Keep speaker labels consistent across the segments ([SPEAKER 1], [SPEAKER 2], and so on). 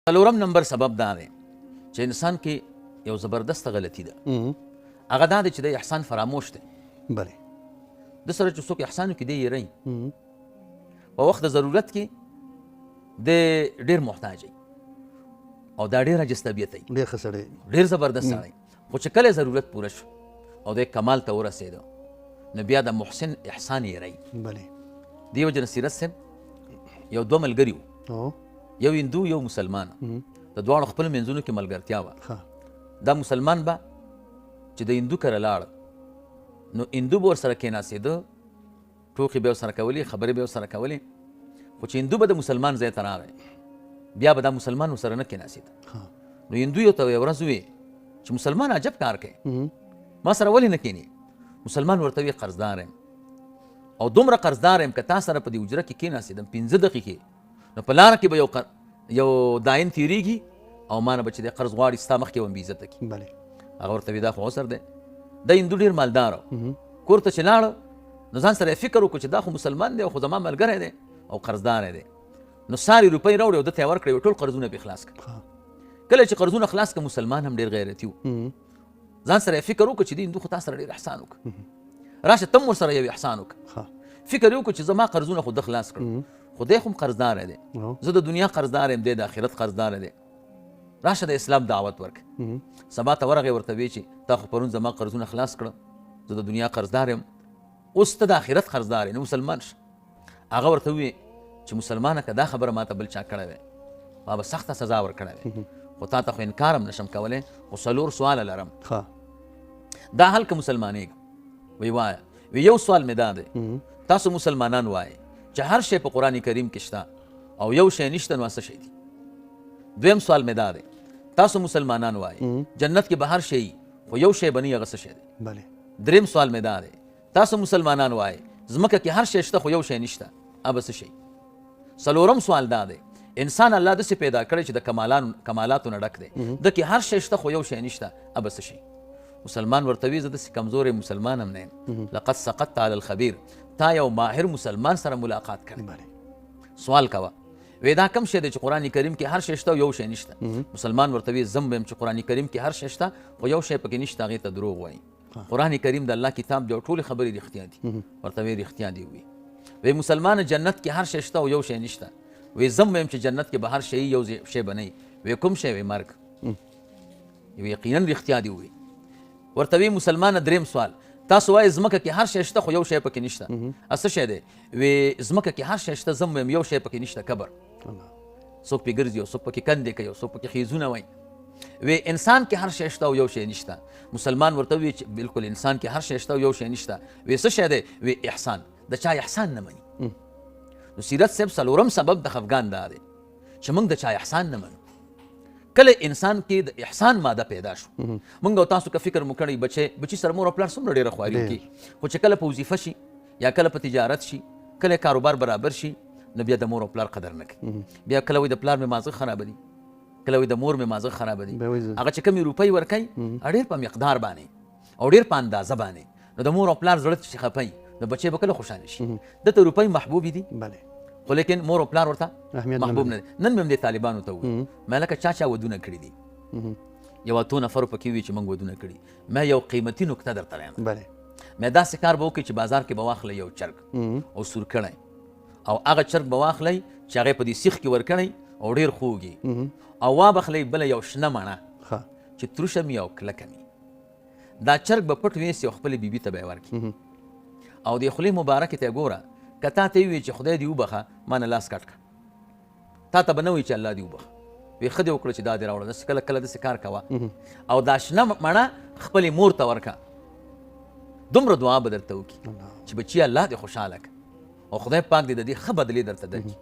[SPEAKER 1] څلورم نمبر سبب دا دی چې انسان کې یو زبردسته غلطي ده، هغه دا دی چې د احسان فراموش دی.
[SPEAKER 2] بله
[SPEAKER 1] د سره چې څوک احسان وکړي دی یې رئ، په وخت د ضرورت کې دی ډېر محتاج وي او دا ډېر عاجز طبیعت وي،
[SPEAKER 2] ډېر ښه سړی،
[SPEAKER 1] ډېر زبردست سړی، خو چې کله ضرورت پوره شو او دی کمال ته ورسېده نو بیا د محسن احسان یې رئ.
[SPEAKER 2] بله
[SPEAKER 1] دې وجې نه سیرت صاحب یو دوه ملګري وو، یو هندو یو مسلمان، د دواړو خپل منځونو کې ملګرتیا وه. دا مسلمان به چې د هندو کره لاړ نو هندو به ورسره کېناستېده، ټوکې به یې ورسره کولې، خبرې به یې ورسره کولې، خو چې هندو به د مسلمان ځای ته راغی بیا به دا مسلمان ورسره نه کېناستېده. نو هندو یو ته یوه ورځ وویې چې مسلمان عجب کار کوي، ما سره ولې نه کښېنې؟ مسلمان ورته وویې قرضدار یم او دومره قرضدار یم که تا سره په دې حجره کې کېناستېدم 5 دقیقې نو په لاره کې به یو داین تېرېږي او ما نه به چې دی قرض غواړي ستا مخکې به هم بېعزته کړي. هغه ورته وایي دا خو عذر دی. دا هندو ډېر مالدار و، کور ته چې لاړ نو ځان سره یې فکر وکړو چې دا خو مسلمان دی او خو زما ملګری دی او قرضدار دی، نو سارې روپۍ راوړې او ده ته یې ورکړې، ټول قرضونه پرې خلاص کړل. کله چې قرضونه خلاص کړه مسلمان هم ډېر غیرتي و، ځان سره یې فکر وکړو چې دې هندو خو تا سره ډېر احسان وکړ، راشه ته هم ورسره یو احسان وکړه. فکر یې وکړو چې زما قرضونه خو ده خلاص کړل، خو دی خو هم قرضدار دی، زه د دنیا قرضدار یم، دی د آخرت قرضدار دی، راشه د اسلام دعوت ورکړه. سبا ته ورغی ورته ویې چې تا خو پرون زما قرضونه خلاص کړه، زه د دنیا قرضدار یم، اوس ته د آخرت قرضدار یې، نو مسلمان شه. هغه ورته وویې چې مسلمانه که دا خبره ما ته بل چا کړې وی ما به سخته سزا ورکړې وی، خو تا ته خو انکار هم نشم کولی، خو 4 سواله لرم. دا حال که مسلمانېږم؟ وی وایه. وی یو سوال مې دا دی، تاسو مسلمانان وایئ چې هر شی په قرآن کریم کې شته او یو شی نشته نو څه شی دی؟ دویم سوال مې دا دی، تاسو مسلمانان وایئ جنت کې به هر شی خو یو شی به نه وي، هغه څه شی دی؟ دریم سوال مې دا دی، تاسو مسلمانان وایئ ځمکه کې هر شی شته خو یو شی نشته، هغه څه شی؟ څلورم سوال دا دی، انسان الله داسې پیدا کړی چې د کمالاتو نه ډک دی، ده کې هر شی شته خو یو شی نشته، هغه څه شی؟ مسلمان ورته وایي زه داسې کمزوری مسلمان هم نه یم، لقد سقطت علی الخبیر، تا یو ماهر مسلمان سره ملاقات کړی. سوال کوه، وی دا کوم شی دی چې قرآن کریم کې هر شی شته او یو شی نشته؟ مسلمان ورته وایي زه هم وایم چې قرآن کریم کې هر شی شته خو یو شی پکې نشته، هغې ته دروغ وایي. قرآن کریم د الله کتاب دی او ټولې خبرې رښتیا دي. ورته وایي رښتیا دی. وي وی مسلمان جنت کې هر شی شته او یو شی نشته، وی زه هم وایم چې جنت کې به هر شی یو شی به نه وي. وی کوم شی؟ وی مرګ. وی یقینا رښتیا دی. وی ورته وی مسلمانه دریم سوال، تاسو وایئ ځمکه کې هر شی شته خو یو شی پکې نشته، څه شی دی؟ وی ځمکه کې هر شی شته، زه هم وایم یو شی پکې نشته، قبر. څوک پې ګرځي او څوک پکې کندې کوي او څوک پکې خیزونه وایي. وی انسان کې هر شی شته او یو شی نشته. مسلمان ورته وی چې بالکل انسان کې هر شی شته او یو شی نشته. وی څه شی دی؟ وی احسان. د چا احسان نه مني. نو سیرت صاحب څلورم سبب د خفګان دا دی چې موږ د چا احسان نه منو. کله انسان کې د احسان ماده پیدا شو، موږ او تاسو که فکر مو کړی بچي سره مور او پلار څومره ډېره خواري وکړي، خو چې کله په وظیفه شي یا کله په تجارت شي، کله کاروبار برابر شي، نو بیا د مور او پلار قدر نه کوي. بیا کله وایي د پلار مې مازغه خرابه دي، کله وایي د مور مې مازغه خرابه دي. هغه چې کمې روپۍ ورکوي ډېر په مقدار باندې او ډېر په اندازه باندې، نو د مور او پلار زړه چې خفه وي نو بچی به کله خوشحاله شي. ده ته روپۍ محبوبې دي، خو لیکن مور او پلار ورته محبوب نه دي. نن مې هم دې طالبانو ته وویل، ما لکه چا چا ودونه کړي دي، یو 8 نفرو پکې وي چې موږ ودونه کړي. ما یو قیمتي نکته درته وایم. ما داسې کار به وکړي چې بازار کې به واخلئ یو چرګ او سور کړی، او هغه چرګ به واخلئ چې هغه په دې سیخ کې ورکړی او ډېر خوږي، او وابخلئ بله یو شنه مڼه چې تروشه مي او کلکه مي. دا چرګ به پټ ویسي او خپلې بیبي ته به یې ورکړي، او دې خولې مبارکې ته یې ګوره، که تا ته ووایي چې خدای دې وبخښه، ما نه لاس کټ کړه، تا ته به نه وایي چې الله دې وبخښه، وایي ښه دې وکړه چې دا دې راوړه، داسې کله کله داسې کار کوه، او دا شنه مڼه خپلې مور ته ورکړه، دومره دعا به درته وکړي چې بچیه الله دې خوشحاله کړه او خدای پاک دې د دې ښه بدلې درته درکړي.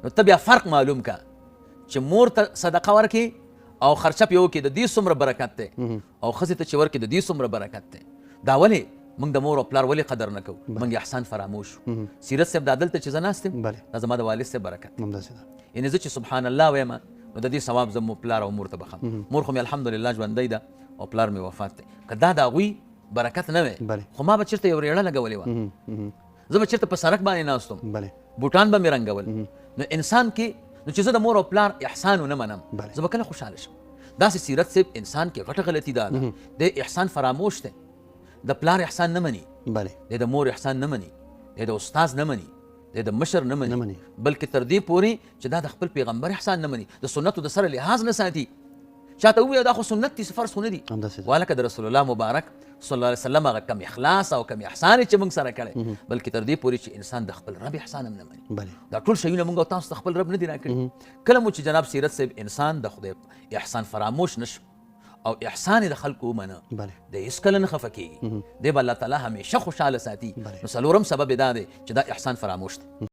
[SPEAKER 1] نو ته بیا فرق معلوم کړه چې مور ته صدقه ورکړې او خرچه پرې وکړې، د دې څومره برکت دی، او ښځې ته چې ورکړې د دې څومره برکت دی. دا ولې موږ د مور او پلار ولې قدر نه کوو؟ موږ احسان فراموش شو. سیرت صاحب دا دلته چې زه ناست یم دا زما د والد صاحب برکت دی. یعنې زه چې سبحان الله وایم نو د دې ثواب زه پلار او مور ته بخښم. مور خو مې الحمدلله ژوندی ده او پلار مې وفات دی. که دا د هغوی برکت نه وی خو ما به چېرته یو ریړه لګولې وه، زه به چېرته په سړک باندې ناست وم، بوټان به مې رنګول. نو انسان کې نو چې زه د مور او پلار احسان ونه منم، زه به کله خوشحاله شم؟ داسې سیرت صاحب انسان کې غټه غلطي دا ده، د احسان فراموش دی، د پلار احسان نه مني، دی د مور احسان نه مني، دی د استاد نه مني، دی د مشر نه مني، بلکې تر دې پورې چې دا د خپل پیغمبر احسان نه مني، د سنتو د سره لحاظ نه ساتي. چاته ووایه دا خو سنت دي، فرض خو نه دي. ولکه د رسول الله مبارک صلی الله علیه وسلم هغه کم اخلاص او کم احسان چې موږ سره کړی، بلکې تر دې پورې چې انسان د خپل رب احسان هم نه مني. دا ټول شیونه موږ او تاسو ته خپل رب نه دي راکړي. کله مو چې جناب سیرت صاحب انسان د خدای احسان فراموش نه شو او احسان د خلکو ومنه، دی هېڅکله نه خفه کېږي، دی به الله تعالی همیشه خوشحاله ساتي. نو څلورم سبب یې دا دی چې دا احسان فراموش دی.